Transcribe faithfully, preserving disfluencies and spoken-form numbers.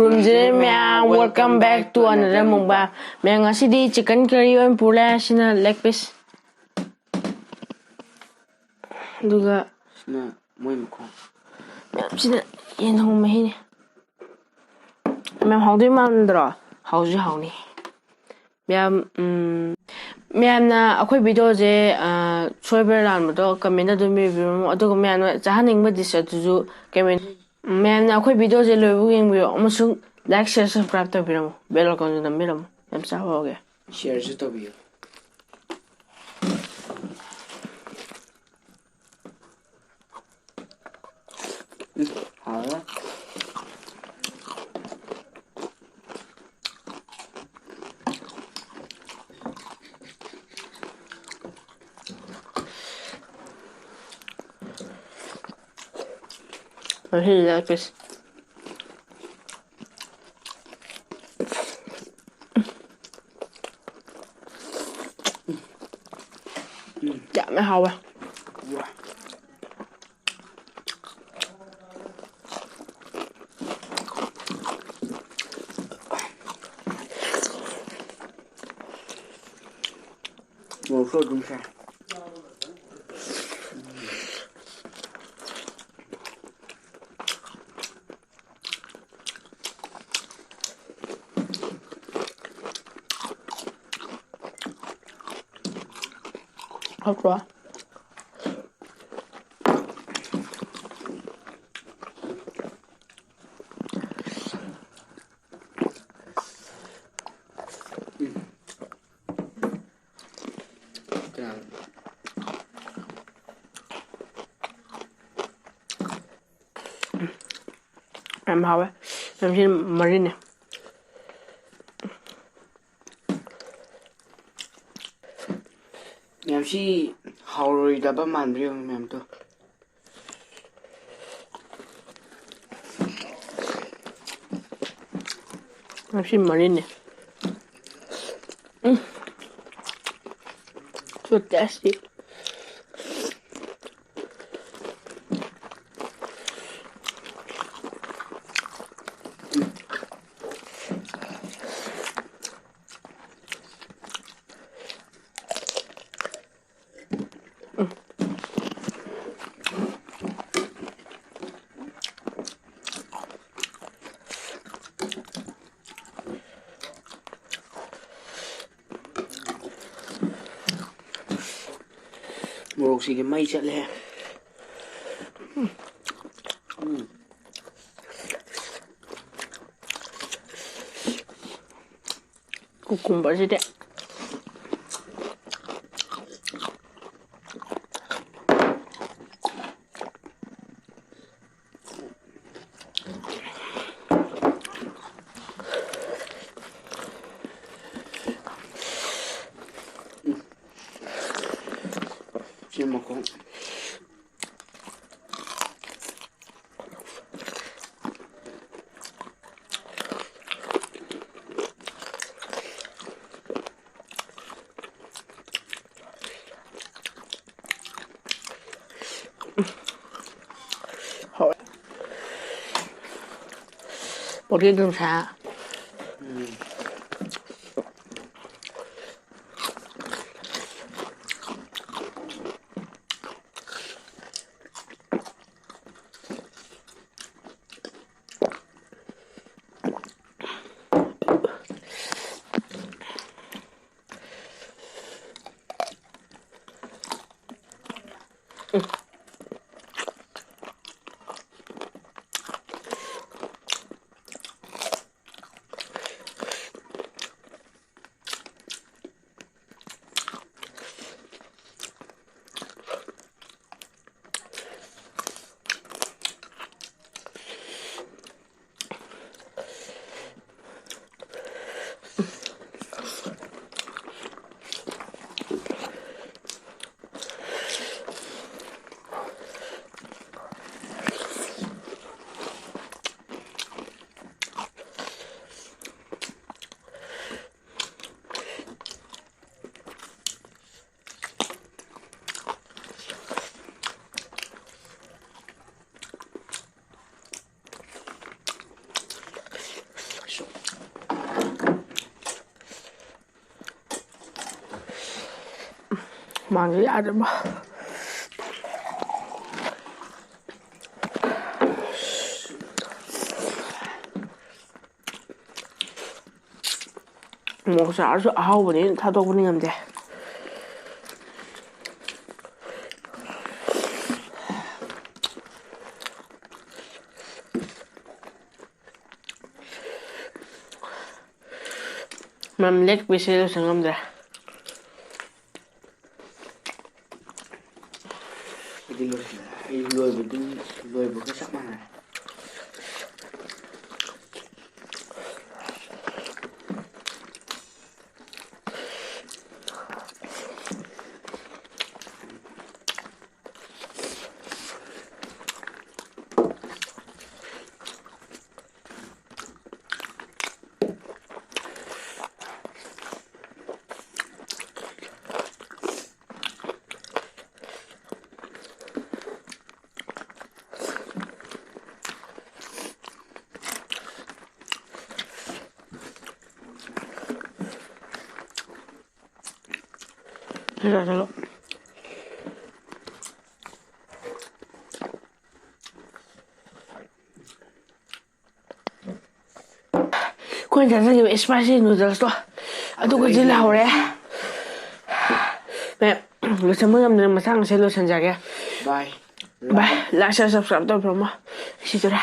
ꯔꯨꯝꯁꯦ ꯃꯌꯥꯝ, welcome back to another mukbang. ꯃꯌꯥꯝ, ꯉꯁꯤꯗꯤ chicken curry ꯑꯣꯏꯅ ꯄꯨꯔꯦ꯫ ꯁꯤꯅ leg piece꯫ ꯑꯗꯨꯒ ꯁꯤꯅ ꯃꯣꯏ ꯃꯈꯣꯡ꯫ ꯃꯌꯥꯝ, ꯁꯤꯅ ꯌꯦꯟ ꯊꯣꯡꯕ ꯃꯍꯤꯅꯦ꯫ ꯃꯌꯥꯝ, ꯍꯥꯎꯗꯣꯏ ꯃꯥꯟꯗ꯭ꯔꯣ? ꯍꯥꯎꯁꯨ ꯍꯥꯎꯅꯤ꯫ ꯃꯌꯥꯝ, ꯎꯝ, ꯃꯌꯥꯝꯅ ꯑꯩꯈꯣꯏ videoꯁꯦ, ꯑ, ꯁꯣꯏꯕ꯭ꯔꯥ ꯂꯥꯟꯕꯗꯣ comment ꯑꯗꯨꯝ ꯏꯕꯤꯔꯝꯃꯣ꯫ ꯑꯗꯨꯒ ꯃꯌꯥꯝꯅ ꯆꯥꯍꯟꯅꯤꯡꯕ dish ꯑꯗꯨꯁꯨ comment꯫ ꯃꯌꯥꯝꯅ ꯑꯩꯈꯣꯏ videoꯁꯦ ꯂꯣꯏꯕꯨ ꯌꯦꯡꯕꯤꯌꯣ ꯑꯃꯁꯨꯡ like, share, subscribe ꯇꯧꯕꯤꯔꯝꯃꯣ꯫ Bell iconꯁꯨ ꯅꯝꯕꯤꯔꯝꯃꯣ꯫ ꯌꯥꯝ ꯆꯥꯕ ꯍꯧꯒꯦ꯫ Shareꯁꯨ ꯇꯧꯕꯤꯌꯨ꯫ ꯎꯝ, ꯍꯥꯎꯔꯦ꯫ ꯉꯁꯤꯗꯤ ꯆꯥꯛꯁꯦ꯫ ꯌꯥꯝꯅ ꯍꯥꯎꯋꯦ꯫ ꯃꯣꯔꯣꯛꯁꯨ ꯑꯗꯨꯝ ꯁꯥꯏ꯫ ꯍꯥꯎꯇ꯭ꯔꯣ? ꯌꯥꯝ ꯍꯥꯎꯋꯦ꯫ ꯌꯥꯝ ꯊꯤꯅ ꯃꯔꯤꯟꯅꯦ꯫ ꯃꯌꯥꯝ, ꯁꯤ ꯍꯥꯎꯔꯣꯏꯗꯕ ꯃꯥꯟꯕ꯭ꯔꯥ ꯌꯦꯡꯉꯨ ꯃꯌꯥꯝꯗꯣ꯫ ꯉꯁꯤ ꯃꯔꯤꯟꯅꯦ꯫ ꯎꯝ꯫ So tasty꯫ ꯃꯣꯔꯣꯛꯁꯤꯗꯤ ꯃꯩ ꯆꯠꯂꯦ꯫ ꯎꯝ꯫ ꯀꯨꯀꯨꯝꯕꯔꯁꯤꯗꯤ꯫ ꯁꯤ ꯃꯈꯣꯡ꯫ ꯍꯣꯏ꯫ ꯄꯣꯇꯦꯇꯣ ꯅꯨꯡꯁꯥ꯫ ꯎꯝ꯫ ꯃꯥꯡꯁꯨ ꯌꯥꯗ꯭ꯔꯕ꯫ ꯃꯣꯔꯣꯛ ꯆꯥꯔꯁꯨ ꯑꯍꯥꯎꯕꯅꯤꯅ ꯊꯥꯗꯣꯛꯄꯗꯤ ꯉꯝꯗꯦ꯫ ꯃꯝ ꯂꯦꯛ ꯄꯤꯁꯁꯦ ꯂꯣꯏꯁꯟ ꯉꯝꯗ꯭ꯔꯦ꯫ ꯑꯩꯗꯤ ꯂꯣꯏꯁꯤꯜꯂꯦ꯫ ꯑꯩ ꯂꯣꯏꯕꯗꯨ, ꯂꯣꯏꯕꯒ ꯆꯞ ꯃꯥꯟꯅꯔꯦ꯫ ꯑꯩꯈꯣꯏꯅ ꯆꯥꯖꯈꯤꯕ spicy noodles ꯇꯣ ꯑꯗꯨꯒꯁꯦ ꯂꯩꯍꯧꯔꯦ꯫ ꯃꯌꯥꯝ, ꯂꯣꯏꯁꯟꯕ ꯉꯝꯗꯅ ꯃꯊꯪꯁꯦ ꯂꯣꯏꯁꯟꯖꯒꯦ꯫ Bye꯫ Bye꯫ Like, share, subscribe ꯇꯧꯕꯤꯔꯝꯃꯣ꯫ ꯁꯤꯗꯨꯔꯥ꯫